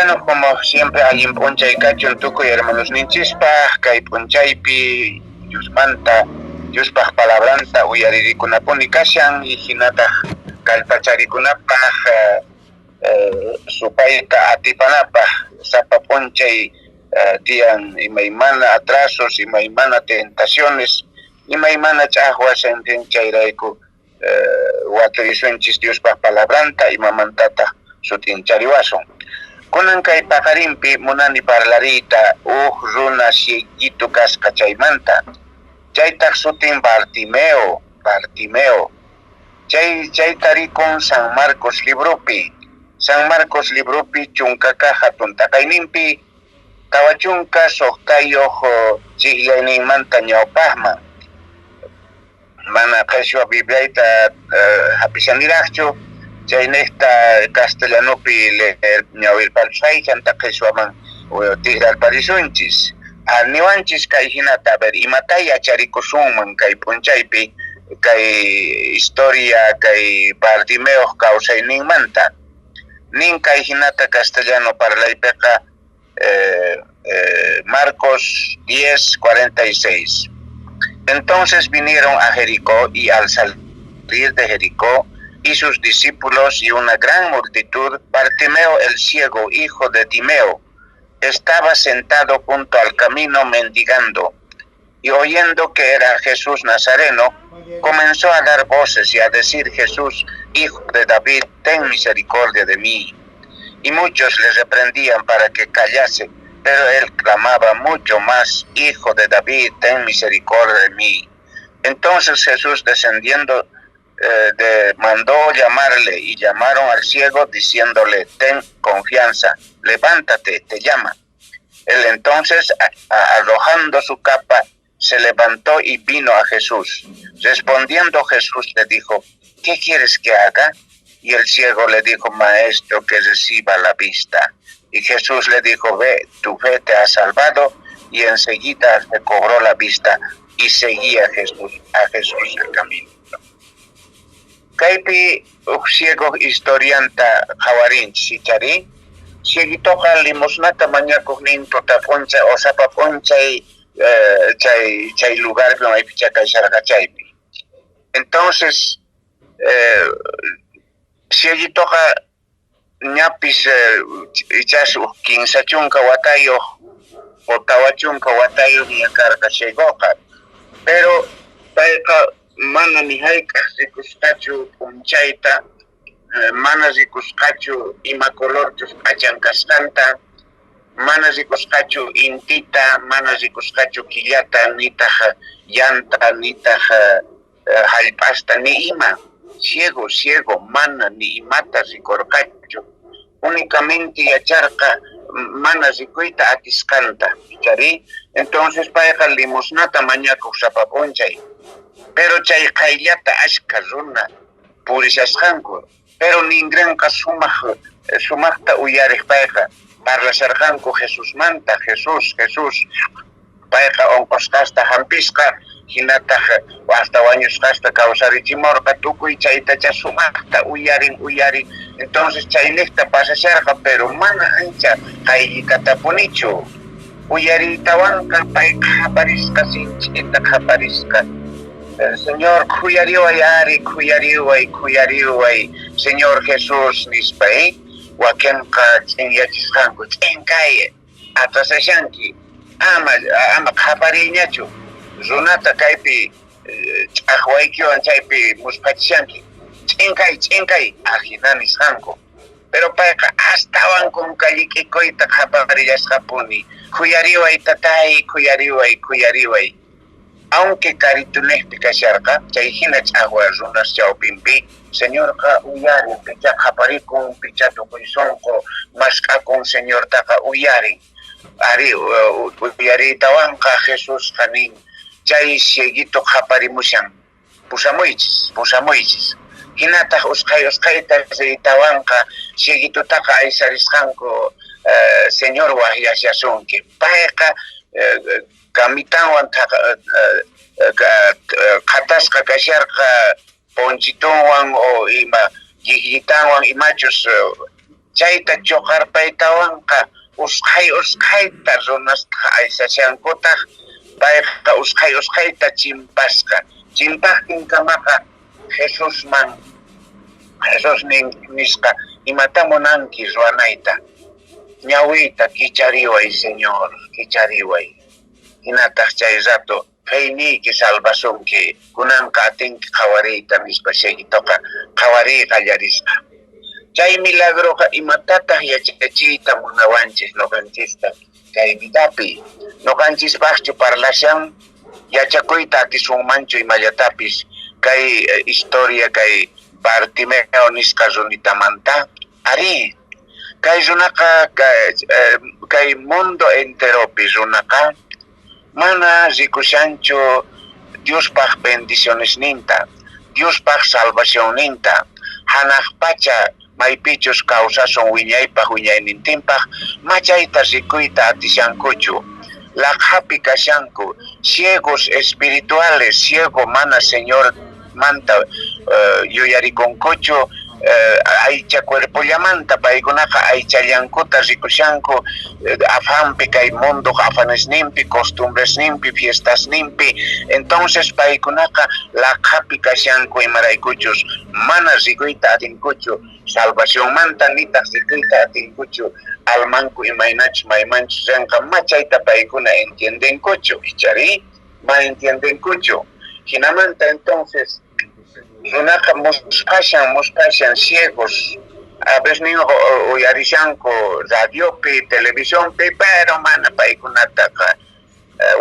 Bueno, como siempre, allin p'unchay kachun tukuy hermanosninchispaq, kay p'unchaypi Diosmanta, Diospaq palabranta uyaririkunapuni kashan y hinataq kallpacharikunapaq, supayta atipanapaq. Sapa p'unchay tiyan imaymana atrasos, imaymana tentaciones, imaymana ch'aqwas, en fin, chayrayku waturisunchis Diospaq palabranta, imamantataq sut'inchariwasun. Kunan kay paqarinpi munani parlariyta huk runa cieguito kasqa chaymanta. Chaytaq sutin Bartimeo, Bartimeo. Chayta rikun San Marcos libropi. San Marcos libropi chunka kaq hatun t'aqayninpi 46 chiqllayninmanta ñawpaqman. Mana qheshwa Bibliayta hapishaniraqchu, chayniqta castellanopi leer ñawirparusqay, chanta qheshwaman tikrarparisunchis. Niwanchis kay hinata, a ver, imata yacharikusunman kay p'unchaypi kay historia kay Bartimeoq kawsayninmanta. Nin kay hinata castellano parlaypiqa, Marcos 10, 46. Entonces vinieron a Jericó, y al salir de Jericó, y sus discípulos y una gran multitud, Bartimeo el ciego, hijo de Timeo, estaba sentado junto al camino mendigando, y oyendo que era Jesús Nazareno, comenzó a dar voces y a decir: Jesús, hijo de David, ten misericordia de mí. Y muchos le reprendían para que callase, pero él clamaba mucho más: Hijo de David, ten misericordia de mí. Entonces Jesús, descendiendo, mandó llamarle, y llamaron al ciego, diciéndole: Ten confianza, levántate, te llama. Él entonces, arrojando su capa, se levantó y vino a Jesús. Respondiendo Jesús le dijo: ¿Qué quieres que haga? Y el ciego le dijo: Maestro, que reciba la vista. Y Jesús le dijo: Ve, tu fe te ha salvado. Y enseguida recobró la vista y seguía a Jesús el camino. Kaypi uk ciego historianta qhawarinchis, ichari? Cieguitoqa limosnata mañakuq nin tuta p'unchay o sapa p'unchay chay lugarpi maypichá kasharqa chaypi. Entonces, cieguitoqa ñapis ichas uk 30 watayuq o 40 watayuq ña karqa ciegoqa. Pero payqa mana ni hayk'aq rikusqachu p'unchayta, mana rikusqachu ima colorchus p'achan kasqanta, mana rikusqachu intita, mana rikusqachu killata, nitaq llanta, nitaq hallp'asta, ni ima. Ciego, ciego, mana ni imata rikurqachu. Únicamente yacharqa mana rikuyta atisqanta, ichari? Entonces payqa limosnata mañakuq sapa p'unchay. Pero chay qayllata ashka runa purishasqanku. Pero ningrenqa sumaq sumaqta uyariq payqa. Parlasharqanku Jesusmanta, Jesús, Jesús. Payqa unqusqasta hampisqa, hinataq hasta wañusqasta kawsarichimurqa, tukuy chaytacha sumaqta uyarin, uyarin. Entonces chayniqta pasasharqa, pero mana ancha qayllitatapunichu. Uyariytawanqa pay qaparisqa, sinch'ita qaparisqa: Señor, khuyariway ari, khuyariway, khuyariway, Señor Jesús, nispa, eh? Wakinqa ch'inyachisqanku: Ch'in kay, atrasashanki, ama ama qapariyñachu, runata kaypi ch'aqwaykiwan chaypi musphachishanki, ch'in kay, ch'in kay, ajina nisqanku. Pero payqa astawan kunkallik'ikuyta qaparillasqapuni: Khuyariway, tatay, khuyariway, khuyariway. Aunque karituniqpi kasharqa chay hina ch'aqwa runas chawpinpi, Señorqa uyarin, picha qaparikun, picha tukuy sunqu mask'akun Señortaqa uyarin. Ari, uyariytawanqa Jesusqa nin: Chay cieguito qaparimushan, pusamuychis, pusamuychis. Hinataq usqhay usqhayta riytawanqa cieguitotaqa aysarisqanku: Señor waqyashasunki. Payqa kamitanwan qhatasqa kasharqa, ponchitunwan o ima lliqllitanwan, imachus. Chayta choqarpaytawanqa usqhay usqhayta runasqa aysashankutaq, payqa usqhay usqhayta chimpasqa. Chimpaqtinkamaqa Jesusman Jesús nisqa, imata munanki ruwanayta? Ñawiyta kichariway, Señor, kichariway. Hinataq chay rato feyniyki salvasunki, kunanqa atinki qhawariyta, nispa cieguitoqa qhawariy qallarisqa. Chay milagroqa imatataq yachachiyta munawanchis noqanchista kay vidapi? Noqanchispaqchu parlashan? Yachakuyta atisunmanchu imallatapis kay historia kay Bartimeo nisqa runitamanta? Arí, kay runaqa kay mundo enteropi runaqa mana rikushanchu Diospaq bendicionesninta, Diospaq salvacionninta, hanaq pacha maypichus kawsasun wiñaypaq wiñaynintinpaq machayta rikuyta atishankuchu. Laqhapi kashanku, ciegos espirituales, ciego mana Señormanta yuyarikunkuchu, aycha cuerpollamanta paykunaqa aychallankuta rikushanku, afanpi kay mundoq afanesninpi, costumbresninpi, fiestasninpi. Entonces paykunaqa laqhapi kashanku, imaraykuchus mana rikuyta atinkuchu salvacionmanta, nitaq rikuyta atinkuchu almanku imaynachus maymanchus rinqa, machayta paykuna entiendenkuchu, ichari ma entiendenkuchu. Hinamanta entonces runaqa musphashan ciegos, a veces uyarishanku radiopi, televisionpi, pero mana paykunataqa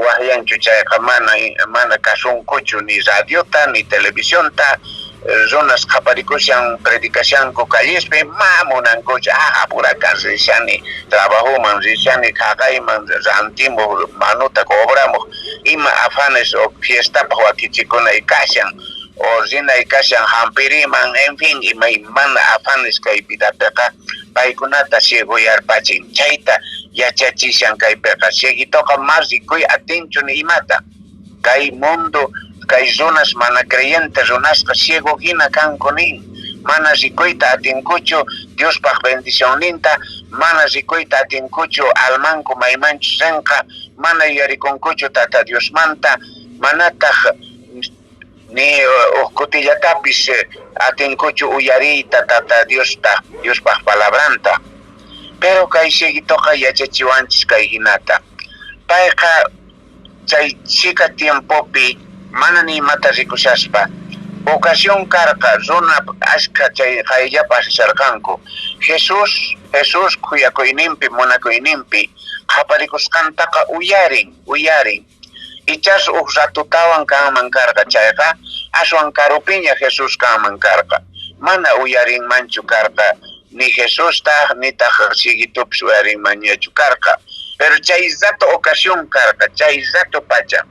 waqyanchu chayqa mana kasunkuchu ni radiota ni televisionta. Runas qhaparikushan, predicashanku callespi, ma munankuchu, apurakan rishani, trabajoman rishani, qhaqayman rantimuq, manuta cobramuq, ima afanes o fiestapaq wakichikunay kashan, o rinay kashan hampiriman, en fin, imaymana afanes kay vidapiqa paykunata ciegoyarpachin. Chayta yachachishan kaypiqa. Cieguitoqa mas rikuy atinchu ni imata. Kay mundo, kay runas mana creyente runasqa ciego hina kanku nin. Mana rikuyta atinkuchu Diospaq bendicionninta, mana rikuyta atinkuchu almanku maymanchus rinqa, mana yuyarikunkuchu Tata Diosmanta, manataq ni uj kutillatapis atinkuchu uyariyta Tata Diosta, Diospaq palabranta. Pero kay cieguitoqa yachachiwanchis kay hinata. Payqa chay chika tiempopi mana ni imata rikushaspa, ocasión karqa runa ashkha chay qayllapa asisharqanku. Jesús khuyakuyninpi, munakuyninpi qhaparikusqantaqa uyarin. Ichas uj ratutawan kanman karqa chayqa, aswan karupiña Jesús kanman karqa. Mana uyarinmanchu karqa, ni Jesustaq nitaq cieguitopis uyarinmanñachu karqa. Pero chay rato ocasión karqa, chay rato pacha.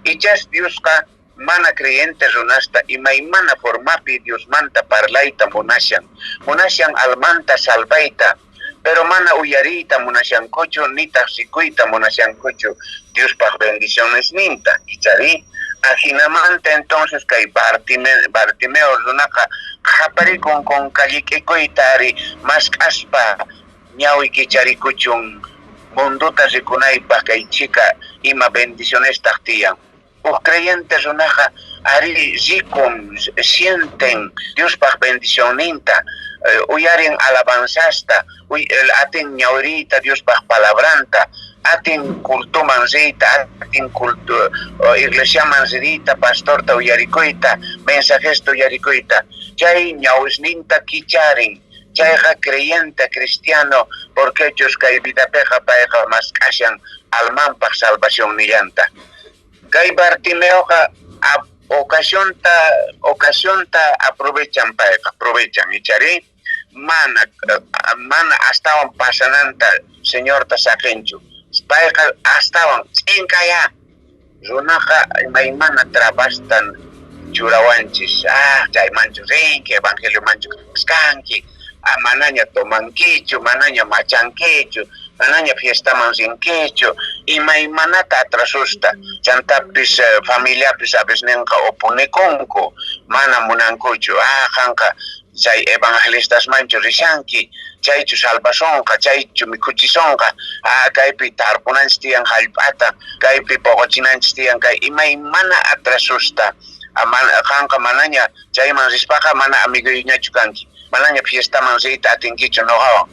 Ichas Diosqa mana creyente runasta imaymana formapi Diosmanta parlayta munashan. Munashan almanta salvayta, pero mana uyariyta munashankuchu, nitaq rikuyta munashankuchu Diospaq bendicionesninta. Ichari ajinamanta entonces kay Bartimeo runaqa qhaparikun con kallik'ikuyta ari mask'aspa ñawi kicharikuchun mundota rikunaypaq kay chika ima bendicionestaq tiyan. Uj creyente runaqa ari rikun, sienten Diospaq bendicionninta, uyarin alabanzasta, atin ñawiriyta Diospaq palabranta, atin cultoman riyta, atin culto iglesiaman ririyta, pastorta uyarikuyta, mensajesta uyarikuyta. Chay ñawisninta kicharin. Chayqa creyente cristiano, porque chus kay vidapiqa payqa mask'ashan almanpaq salvacionnillanta. Kay Bartimeoqa ocasionta aprovechan payqa, aprovechan, ichari mana astawan pasananta Señorta saqinchu. Payqa astawan ch'inkaya runaqa imaymana trabastan churawanchis. Chaymanchu rinki, evangeliomanchu kaskanki, manaña tomankichu, manaña machankichu, manaña fiestaman rinkichu, imaymanata atrasusta. Chantapis familiapis a veces ninqa oponikunku, mana munankuchu. Qanqa Chay evangelistasmanchu rishanki, chaychu salvasonqa, chaychu mikhuchisonqa, kaypi tarpunanchis tiyan hallp'ata, kaypi poqochinanchis tiyan, kay imaymana atrasusta. Qanqa manaña chayman rispaqa mana amigoyñachu kanki, manaña fiestaman riyta atinkichu noqawan.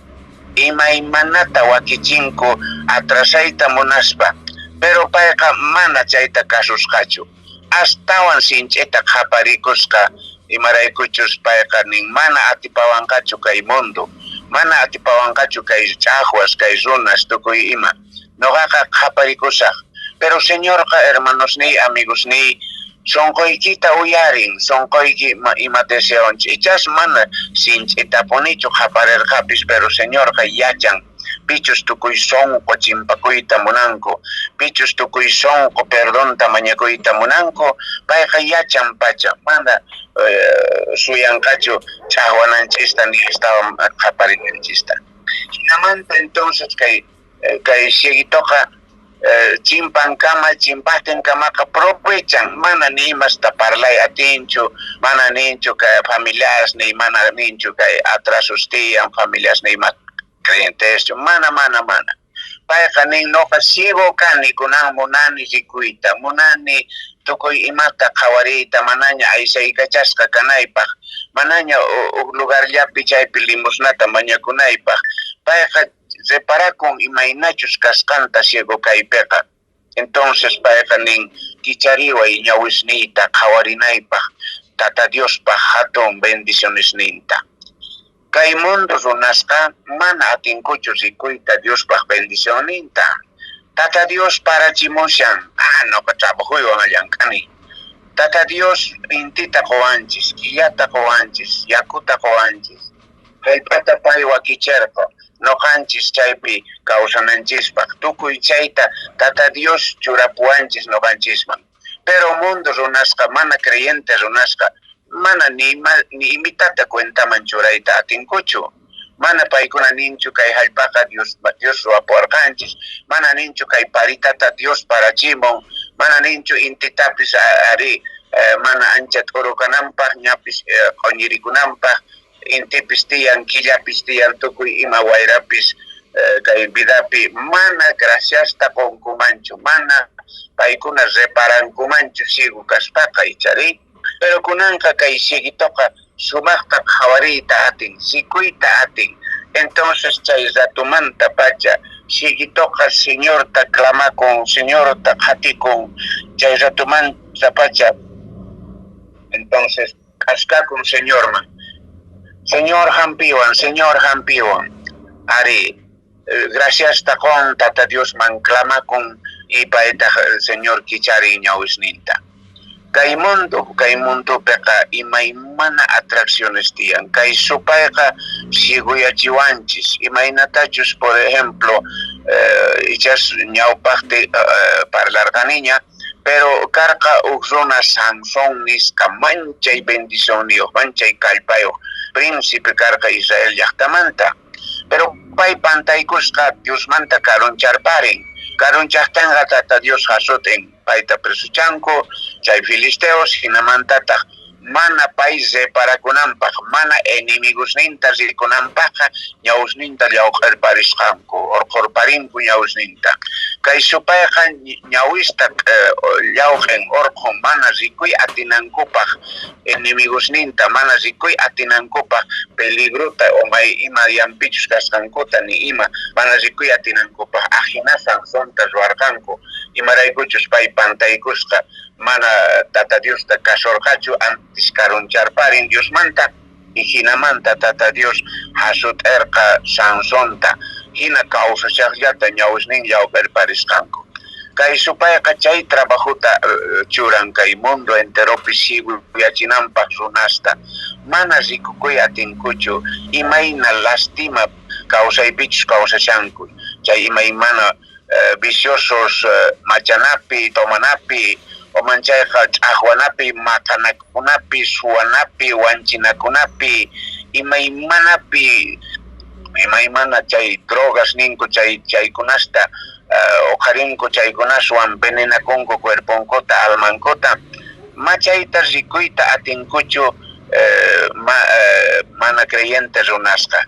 Imaymanata wakichinku atrasayta munaspa, pero payqa mana chayta kasusqachu. Astawan sinch'ita qhaparikusqa, imaraykuchus payqa nin mana atipawanqachu kay mundo, mana atipawanqachu kay ch'ajwas, kay runas, tukuy ima. Noqaqa qhaparikusaj. Pero Señorqa, hermanosniy, amigosniy, sonqoykita uyarin, sonqoyki ima deseonchis. Ichas mana sinch'itapunichu qhaparerqapis, pero Señorqa yachan pichus tukuy sonqo chimpakuyta munanku, pichus tukuy sonqo perdonta mañakuyta munanku, payqa yachan pacha, mana suyanqachu ch'ajwananchista ni astawan qhaparinanchista. Jinamanta entonces kay cieguitoqa chimpankama, chimpajtinkamaqa provechan, mana ni imasta parlay atinchu, mana ninchu kay familiasniy, mana ninchu kay atrasos tiyan familiasniy ima creyenteschu, mana, mana, mana. Payqa nin noqa ciego kani, kunan munani rikuyta, munani tukuy imata qhawariyta, manaña aysaykachasqa kanaypaq, manaña huk lugarllapi chaypi limosnata mañakunaypaq. Payqa reparakun imaynachus kasqanta ciego kaypiqa. Entonces payqa nin kichariway ñawisniyta qhawarinaypaq Tata Diospaq hatun bendicionesninta. Kay mundo runasqa mana atinkuchu rikuyta Diospaq bendicionninta. Tata Dios parachimushan, noqa trabajuywan llank'ani. Tata Dios intita qowanchis, killata qowanchis, yakuta qowanchis. Hallp'ata pay wakicherqa noqanchis chaypi kawsananchispaq. Tukuy chayta Tata Dios churapuwanchis noqanchisman. Pero mundo runasqa, mana creyente runasqa, mana ni imitata cuentaman churayta atinkuchu. Mana paykuna ninchu kay hallp'aqa Dios ruwapuwarqanchis, mana ninchu kay paritata Dios parachimun, mana ninchu intitapis ari mana ancha t'uru kananpaq, ñapis q'uñirikunanpaq, intipis tiyan, killapis tiyan, tukuy ima wayrapis kay vidapi mana graciasta qonkumanchu, mana paykuna reparankumanchu ciego kaspaqa, ichari. Pero kunanqa kay cieguitoqa sumaqta qhawariyta atin, rikuyta atin. Entonces chay ratumanta pacha cieguitoqa Señorta clamakun, Señorta qhatikun, chay ratumanta pacha. Entonces k'askakun Señorman. Señor hampiwan, Señor hampiwan. Ari, graciasta qon Tata Diosman clamakun y paytaq Señor kicharin ñawisninta. Kay mundo, kay mundopiqa imaymana atracciones tiyan. Kay supayqa ciegoyachiwanchis. Imaynatachus, por ejemplo, ichas ñawpaqpi parlarqaniña, pero karqa huk runa Sansón nisqa, manchay bendicionniyuq, manchay kallpayuq príncipe karqa Israel llaqtamanta. Pero pay pantaykusqa Diosmanta karuncharparin. Karunchaqtinqa Tata Dios hasutin, payta presuchanku chay filisteos, hinamantataq mana pay reparakunanpaq, mana enemigosninta rikunanpaqqa ñawusninta llawq'irparisqanku, urqhurparinku ñawusninta. Kay supayqa ñawista llawq'in, urqhun, mana rikuy atinankupaq enemigosninta, mana rikuy atinankupaq peligrota o may ima yampichus kasqankuta ni ima, mana rikuy atinankupaq. Ajina Sansonta ruwarqanku, imaraykuchus pay pantaykusqa mana Tata Diosta kasurqachu, antes karuncharparin Diosmanta, y hinamanta Tata Dios hasut'erqa Sansonta, hina kawsashaqllata ñawisnin llawq'irparisqanku. Kay supayqa chay trabajota churan kay mundo enteropi ciegoyachinanpaq runasta, mana rikukuy atinkuchu imayna lastima kawsaypichus kawsashanku, chay imaymana viciosos machanapi, tomanapi, o manchayqa ch'ajwanapi, maqanakunapi, suwanapi, wanchinakunapi, imaymanapi, imaymana chay drogas ninku, chay chaykunasta uqharinku, chaykunaswan venenakunku cuerponkuta, almankuta, machayta rikuyta atinkuchu. Mana creyente runasqa.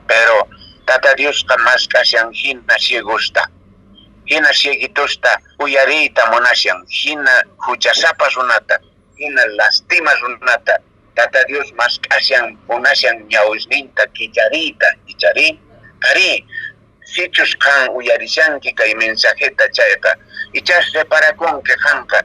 Pero Tata Diosqa mask'ashan jina ciegosta, jina cieguitosta uyariyta munashan, jina juchasapa runata, jina lastima runata. Tata Dios mask'ashan munashan ñawisninta kichariyta, icharí? Arí, sichus qan uyarishanki kay mensajeta chayqa, ichas reparakunki qanqa,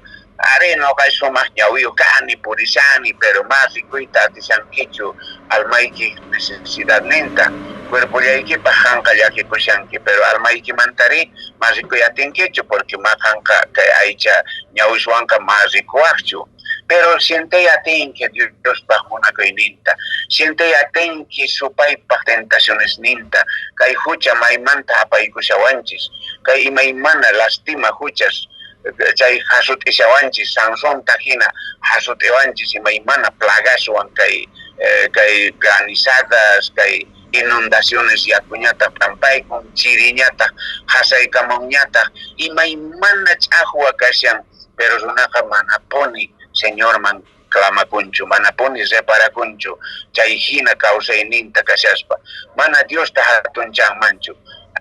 arí, noqa sumaq ñawiyuq kani, purishani, pero ma rikuyta atishankichu almayki necesidadninta. Cuerpollaykipaq qanqa llakikushanki, pero almaykimantari ma rikuy atinkichu, porque ma qanqa kay aycha ñawiswanqa ma rikuwaqchu. Pero sientey atinki Diospaq munakuyninta, sientey atinki supaypaq tentacionesninta, kay hucha maymanta apaykushawanchis, kay imaymana lastima huchas chay hasut'ishawanchis, Sansonta hina hasut'iwanchis imaymana plagaswan, kay granizadas, kay inundaciones yakuñataq p'ampaykun, chiriñataq hasaykamunñataq, imaymana ch'aqwa kashan, pero runaqa manapuni Señorman clamakunchu, manapuni reparakunchu chay hina kawsayninta kashaspa, mana Diosta hatunchanmanchu.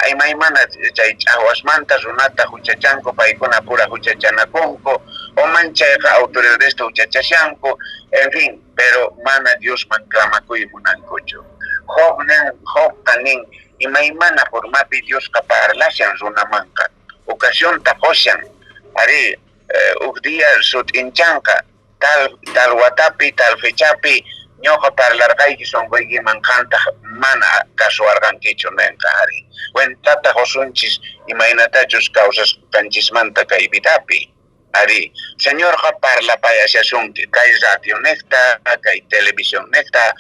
Imaymana chay ch'aqwasmanta runata huchachanku, paykuna pura huchachanakunku, o manchayqa autoridadesta huchachashanku, en fin, pero mana Diosman clamakuy munankuchu. Job nin, Jobqa nin, imaymana formapi Diosqa parlashan runamanqa, ocasionta qoshan, arí, huk día sut'inchanqa, tal tal watapi, tal fechapi, ñuqa parlarqayki sunquykiman, qantaq mana kasuwarqankichu ninqa, arí. Cuentata qusunchis imaynatachus kawsasqanchismanta kay vidapi. Arí, Señorqa parlapayashasunki kay radio niqta, kay televisión niqta,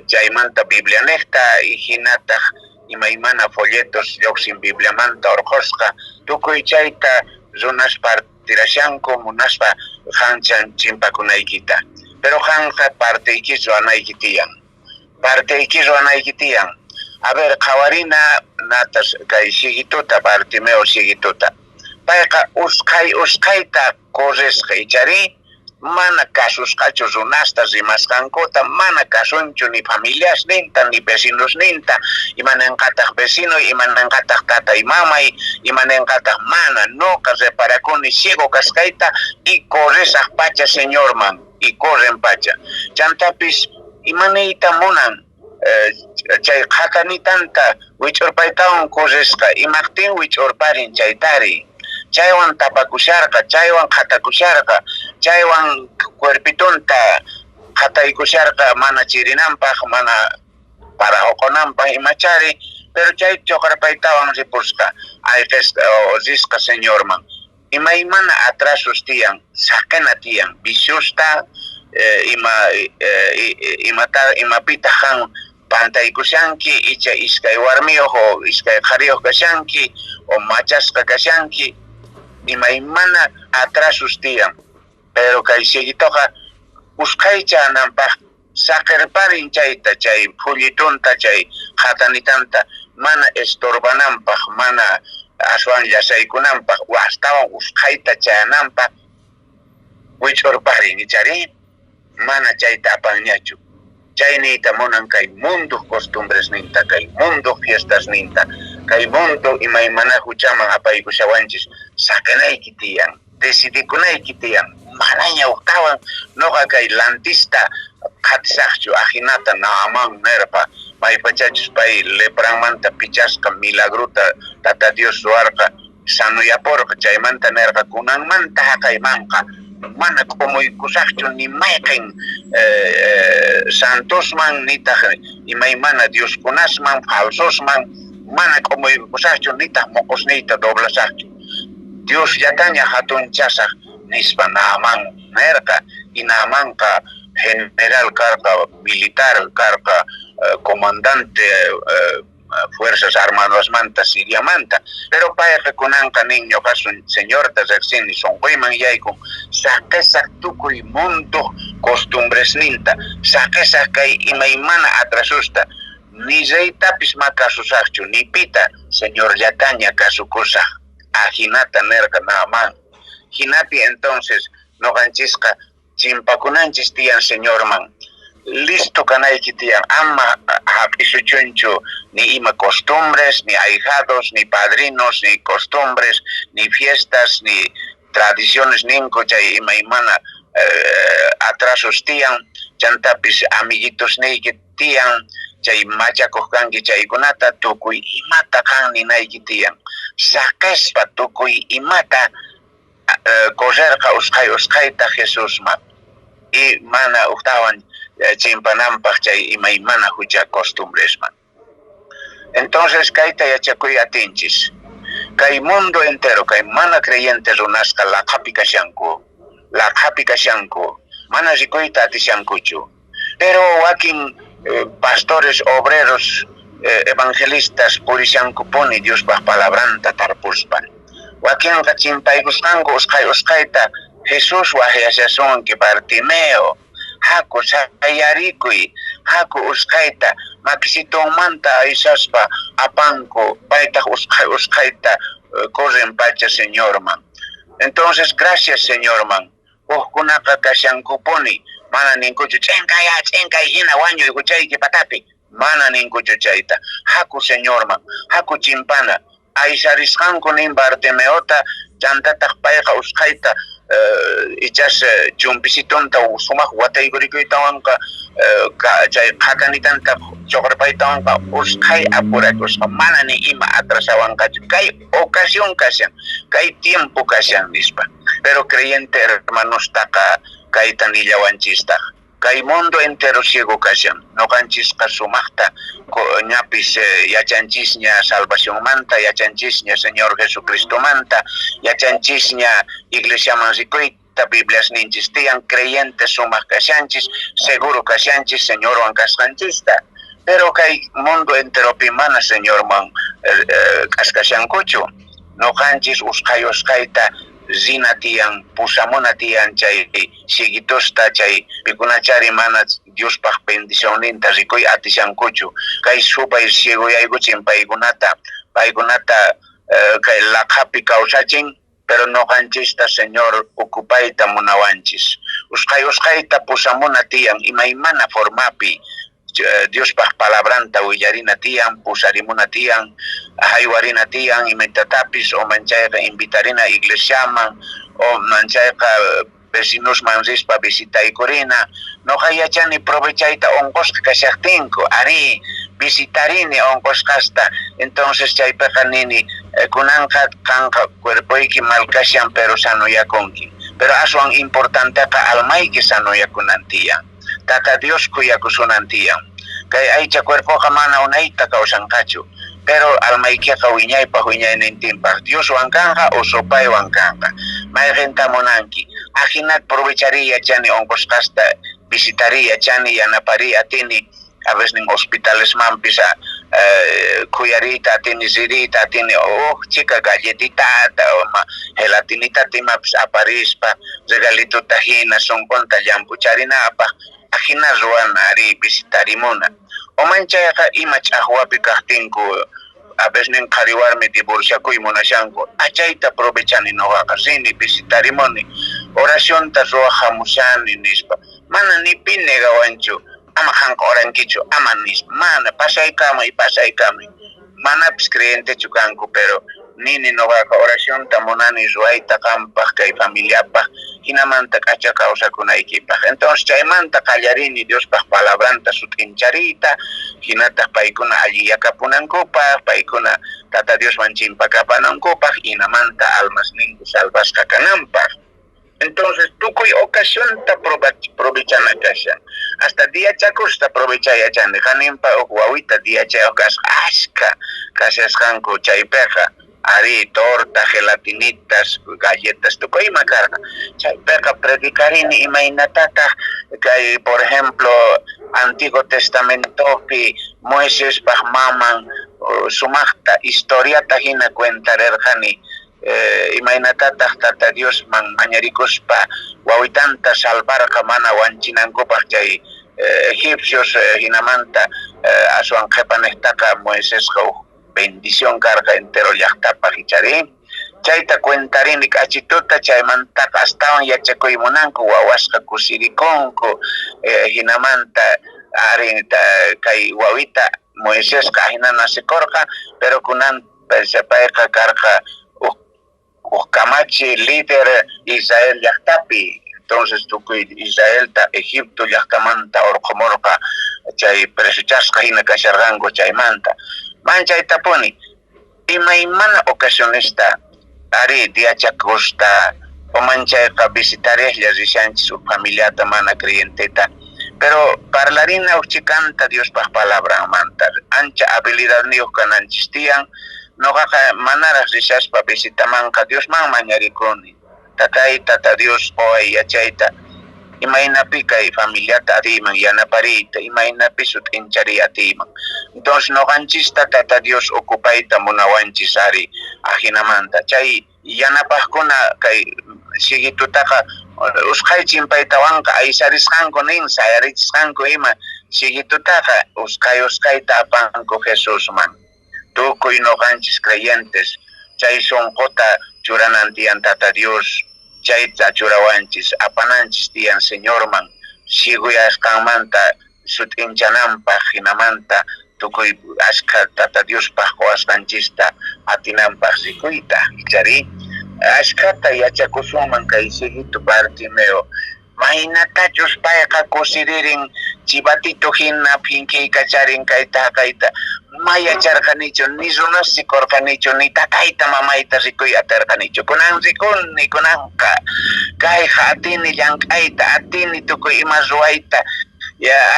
chaymanta Biblia niqta, y hinataq imaymana folletos lluqsin Bibliamanta urqhusqa, tukuy chayta runas partirashanku munaspa qanchan chimpakunaykita. Pero qanqa parteyki ruwanayki tiyan. Parteyki ruwanayki tiyan. A ver, qhawarina natas kay cieguituta, Bartimeo cieguituta. Payqa usqhay usqhayta corresqa, icharí? Mana kasusqachu runasta rimasqankuta, mana kasunchu ni familiasninta, ni vecinosninta, imanenqataq vecinoy, imanenqataq tatay mamay, imanenqataq mana, noqa reparakuni ciego kasqayta y corresaq pacha Señorman, y corren pacha. Chantapis imaniyta munan chay qhatanitanta wich'urpaytawan corresqa, imaqtin wich'urparin chaytari? Chaywan tapakusharqa, chaywan qhatakusharqa, chaywan cuerpitonta qhataykusharqa mana chirinanpaq, mana para uqunanpaq imachari, pero chay choqarpaytawan ripusqa, ayqisqa risqa Señorman. Imaymana atrasos tiyan, saqena tiyan, viciosta, ima imata imapitaq qan pantaykushanki, icha iskay warmiyuq o iskay qhariyuq kashanki, o machasqa kashanki, imaymana atrasos tiyan. Pero kay cieguitoqa usqhaychananpaq saqirparin chayta, chay phullitunta, chay qhatanitanta, mana estorbananpaq, mana aswan llasaykunanpaq, astawan usqhayta chayananpaq wich'urparin, icharí? Mana chayta apanñachu. Chay niyta munan kay munduq costumbresninta, kay munduq fiestasninta, kay mundo imaymana huchaman apaykushawanchis, saqenayki tiyan, decidikunayki tiyan, manaña ujtawan noqa kay lantista qhatisaqchu, ajinata Naamán nerqa, maypachachus pay lepranmanta pichasqa milagrota Tata Dios ruwarqa, sanoyaporqa, chaymanta nerqa kunanmanta haqaymanqa mana k'umuykusaqchu ni mayqin santosman, nitaq imaymana dioskunasman, falsosman, mana k'umuykusaqchu, nitaq moqosniyta doblasaqchu. Diosllataña hatunchasaq nispa Naamán nerqa, y Naamanqa general karqa, militar karqa, comandante Fuerzas Armadasmanta, Siriamanta. Pero payqa kunanqa nin, ñuqa Señorta riqsini, sunquyman yaykun, saqesaq tukuy munduq costumbresninta, saqesaq kay imaymana atrasusta, ni reytapis ma kasusaqchu, ni pita, Señorllataña kasukusaq. Ajinata nerqa Naamán. Jinapi entonces noqanchisqa chimpakunanchis tiyan Señorman. Listo kanayki tiyan, ama hap'isuchunchu ni ima costumbres, ni ahijados, ni padrinos, ni costumbres, ni fiestas, ni tradiciones ninku chay imaymana atrasos tiyan, chantapis amiguitos niyki tiyan, chay machakuq kanki chaykunata tukuy imata qan ninayki tiyan. Saqespa tukuy imata correrqa usqhay usqhayta Jesusman y mana ujtawan chimpananpaq chay imaymana hucha costumbresman. Entonces kayta yachakuy atinchis. Kay mundo entero, kay mana creyente runasqa laqhapi kashanku, laqhapi kashanku, mana rikuyta atishankuchu. Pero wakin pastores, obreros, evangelistas purishankupuni Diospaq palabranta tarpuspa. Wakinqa chimpaykusqanku usqhay usqhayta Jesús waqyashasunki, Bartimeo, haku sayarikuy, haku usqhayta makisitunmanta aysaspa apanku, paytaq usqhay usqhayta corren pacha Señorman. Entonces, gracias Señorman. Hukkunaqa kashankupuni, mana ninkuchu ch'inkaya, ch'inkay hina wañuy huchayki patapi, mana ninkuchu chayta. Haku Señorman, haku chimpana. Aysarisqanku nin Bartimeota, chantataq payqa usqhayta ichas chumpisitunta sumaq wataykurikuytawanqa chay qhatanitanta choqrapaytawanqa usqhay apurakusqa, mana ni ima atrasawanqachu, kay ocasión kashan, kay tiempo kashan nispa. Pero creyente hermanostaqa kayta nillawanchistaq, kay mundo entero ciego kashan, noqanchisqa sumaqta ñapis yachanchisña salvacionmanta, yachanchisña Señor Jesucristomanta, yachanchisña iglesiaman rikuyta, Biblias ninchis tiyan, creyente sumaq kashanchis, seguro kashanchis Señorwan kasqanchista. Pero kay mundo enteropi mana Señorman k'askashankuchu. Noqanchis usqhay usqhayta rina tiyan, pusamuna tiyan chay cieguitosta, chay pikunachari mana Diospaq bendicionninta rikuy atishankuchu. Kay supay ciegoyaykuchin paykunata, paykunata kay laqhapi kawsachin, pero noqanchista Señor ocupayta munawanchis. Usqhay usqhayta pusamuna tiyan imaymana formapi, Diospaq palabranta willarina tiyan, pusarimuna tiyan, haywarina tiyan imaytatapis, o manchayqa invitarina iglesiaman, o manchayqa vecinosman rispa visitaykurina. Noqa yachani provechayta onqosqa kashaqtinku, arí, visitarini onqosqasta. Entonces chaypiqa nini, kunanqa qanqa cuerpoyki mal kashan, pero sanoyakunki. Pero aswan importanteqa almayki sanoyakunan tiyan. Tata Dios khuyakusunan tiyan. Kay aycha cuerpoqa mana unayta kawsanqachu, pero almaykiqa wiñaypaq wiñaynintinpaq Dioswan kanqa o supaywan kanqa. Mayqinta munanki. Ajinata provechariy yachani onqosqasta visitariy yachani, yanapariy atini, a veces nin hospitalesmanpis khuyariyta atini, ririyta atini, uj chika galletitata, gelatinitata imapis aparispa, regalituta hina sonqonta llamp'ucharinapaq, ajina ruwana ari visitarimuna. O manchayqa ima ch'aqwapi kaqtinku, a veces nin qhari warmi divorciakuy munashanku, achayta provechani noqaqa, rini visitarimuni, oracionta ruwaq hamushani nispa. Mana ni pi negawanchu, ama qanqa orankichu, ama nispa, mana, pasaykamuy, pasaykamuy. Manapis creyentechu kanku, pero nini noqaqa oracionta munani ruwayta qampaq, kay familiapaq, hinamanta k'acha kawsakunaykipaq. Entonces chaymanta qallarini Diospaq palabranta sut'inchariyta, hinataq paykuna alliyakapunankupaq, paykuna Tata Diosman chimpakapanankupaq, hinamanta almasninku salvasqa kananpaq. Entonces tukuy ocasionta provechana kashan. Hasta diachakusta provechay yachani. Qaninpa uj wawita diachayuq kasqa ashka kashasqanku chaypiqa. Ari, torta, gelatinitas, galletas, tukuy ima karqa. Chaypiqa predicarini imaynatataq kay, por ejemplo, Antiguo Testamentopi Moisespaq maman sumaqta historiata hina cuentarerqani. Imaynatataq Tata Diosman mañarikuspa wawitanta salvarqa mana wanchinankupaq chay egipcios, hinamanta aswan qhipanejtaqa Moisesqa uj bendición karqa entero llaqtapaq ichari. Chayta cuentarini k'achituta, chaymantaqa astawan yachakuy munanku, wawasqa kusirikunku. Jinamanta ari kay wawita Moisesqa ajina nacekorqa, pero kunan payqa karqa uj kamachi líder Israel llaqtapi. Entonces tukuy Israelta Egipto llaqtamanta orqhomorqa, chay presochasqa jina kasharqanku chaymanta. Manchaytapuni imaymana ocasionesta ari diachakusta o manchayqa visitarejlla rishanchis uj familiata mana creyenteta, pero parlarina uj chhikanta Diospaj palabranmanta. Ancha habilidadniyuq kananchis tiyan. Noqaqa manaraj rishaspa visitamanqa Diosman mañarikuni: Tatay, Tata Dios, qoway yachayta, imaynapi kay familiata atiyman yanapariyta, imaynapi sut'inchariy atiyman. Entonces noqanchista Tata Dios ocupayta munawanchis ari ajinamanta. Chay yanapajkuna kay cieguitutaqa usqhay chimpaytawanqa aysarisqanku nin, sayarichisqanku ima cieguitutaqa usqhay usqhayta apanku Jesusman. Tukuy noqanchis creyentes chay sonqota churanan tiyan Tata Dios, chayta churawanchis, apananchis tiyan Señorman, cieguyasqanmanta sut'inchananpaj, jinamanta tukuy ashkha Tata Diospaj qowasqanchista atinanpaj rikuyta. Icharí ashkhata yachakusunman kay cieguito Bartimeo. Maynatachus payqa kusiririn chivatito jina phinkiykacharin kayta jaqayta. Ma yacharqanichu, ni runas rikorqanichu, ni tatayta mamayta rikuy aterqanichu. Kunan rikuni, kunanqa kayqa atini llank'ayta, atini tukuy ima ruwayta,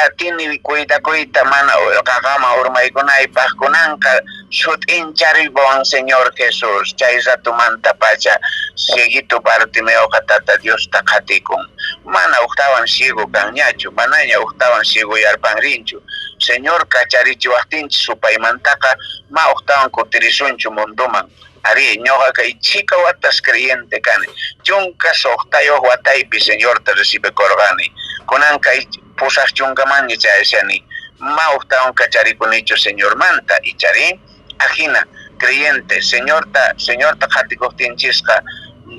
atini cuidakuyta mana qaqaman urmaykunaypaj. Kunanqa sut'inchariwan Señor Jesús. Chay ratomantapacha cieguito Bartimeoqa Tata Diosta qhatikun. Mana ujtawan ciego kanñachu, manaña ujtawan ciegoyarpanrinchu. Señor kacharichiwajtinchis supaymantaqa, ma ujtawan kutirisunchu mundoman. Ari, ñoqa kay chhika watas creyente kani. 16 wataypi Señorta recibikorqani. Kunan kay 80manña chayashani. Ma ujtawan kacharikunichu Señormanta, icharí? Ajina, creyente, Señorta qhatikojtinchisqa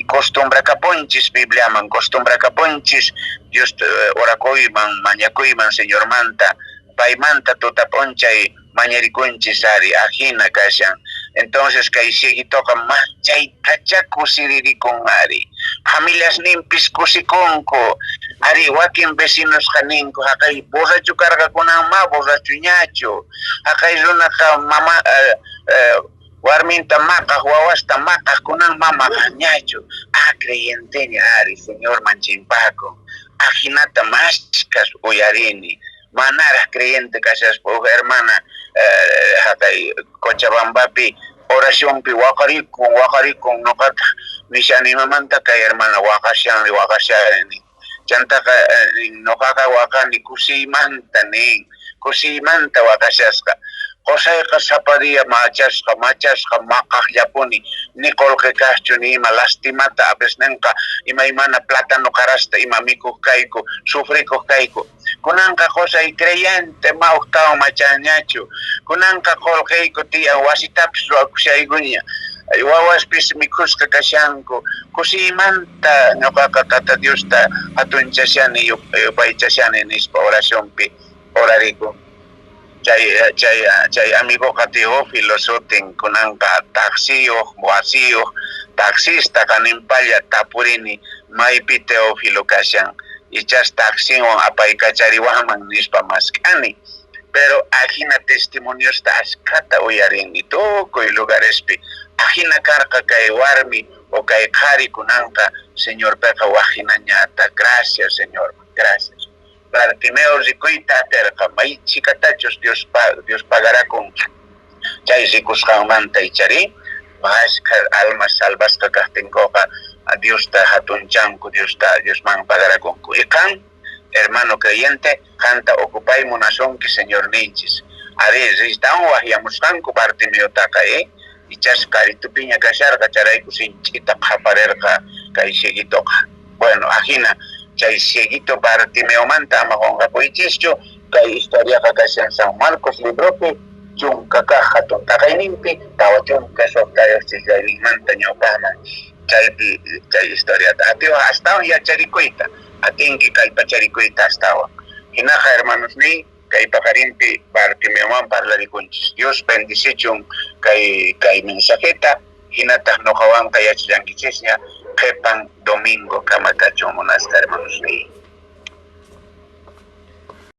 costumbrakapunchis Bibliaman, costumbrakapunchis Dios orakuyman, mañakuyman Señormanta, paymanta tuta p'unchay mañarikunchis ari, ajina kashan. Entonces kay cieguitoqa machaytacha kusiririkun ari. Familiasninpis kusikunku. Ari wakin vecinosqa ninku, jaqay borracho karqa kunan ma borrachoñachu. Jaqay runaqa mama warminta maqaj, wawasta maqaj, kunan ma maqajñachu. Ah, creyenteña ari, Señorman chimpakun. Ajinata mashkas uyarini. Manaraj creyente kashaspa uj hermana jaqay Cochabambapi oracionpi waqarikun, waqarikun, noqataq nishani imamanta kay hermana waqashanri, waqashani. Chantaqa noqaqa waqani kusiymanta nin, kusiymanta waqashasqa. Qosayqa sapa día machasqa, machasqa, maqajllapuni, ni qolqe kajchu, ni ima lastimata a veces nenqa imaymana plátano qarasta ima mikuq kayku, sufrikuq kayku. Kunanqa qosay creyente, ma ujtawan machanñachu. Kunanqa qolqeyku tiyan, wasitapis ruwakushaykuña. Wawaspis mikhusqa kashanku. Kusiymanta ñoqaqa Tata Diosta hatunchashani, yupaychashani nispa oracionpi orarikun. Chay amigoqa Teófilo sutin, kunanqa taxiyuq, wasiyuq, taxista qaninpalla tapurini maypi Teófilo kashan, ichas taxinwan apaykachariwanman nispa mask'ani. Pero ajina testimoniosta ashkhata uyarini tukuy lugarespi. Ajina karqa kay warmi o kay qhari, kunanqa Señorpeqa wajinañata. Gracias, Señor, gracias. Bartimeo rikuyta aterqa, may chhikatachus Dios pagarakun chay rikusqanmanta, icharí? Ashkha almas salvasqa kajtinkoqa Diosta hatunchanku, Diosman pagarakunku. Y qan, hermano creyente, qanta ocupay munasunki Señorninchis. Ari, ristawan wajyamusqanku Bartimeotaqa, ichas karitupiña kasharqa, charayku sinch'ita qhaparerqa kay cieguitoqa. Bueno, ajina chay cieguito Bartimeomanta ama qonqapuychischu. Kay historiaqa kashan San Marcos libropi. Chunka kaq hatun t'aqayninpi 46 chisllayninmanta ñawpaqman chaypi chay historiata atiwaq astawan yacharikuyta, atinki kallpacharikuyta astawan. Hinaqa, hermanosniy, kay paqarinpi Bartimeoman parlarikunchis. Dios bendicichun kay mensajeta, hinataq noqawanqa yachallankichisña qhipan domingo kama kachun, munasqa hermanosniy.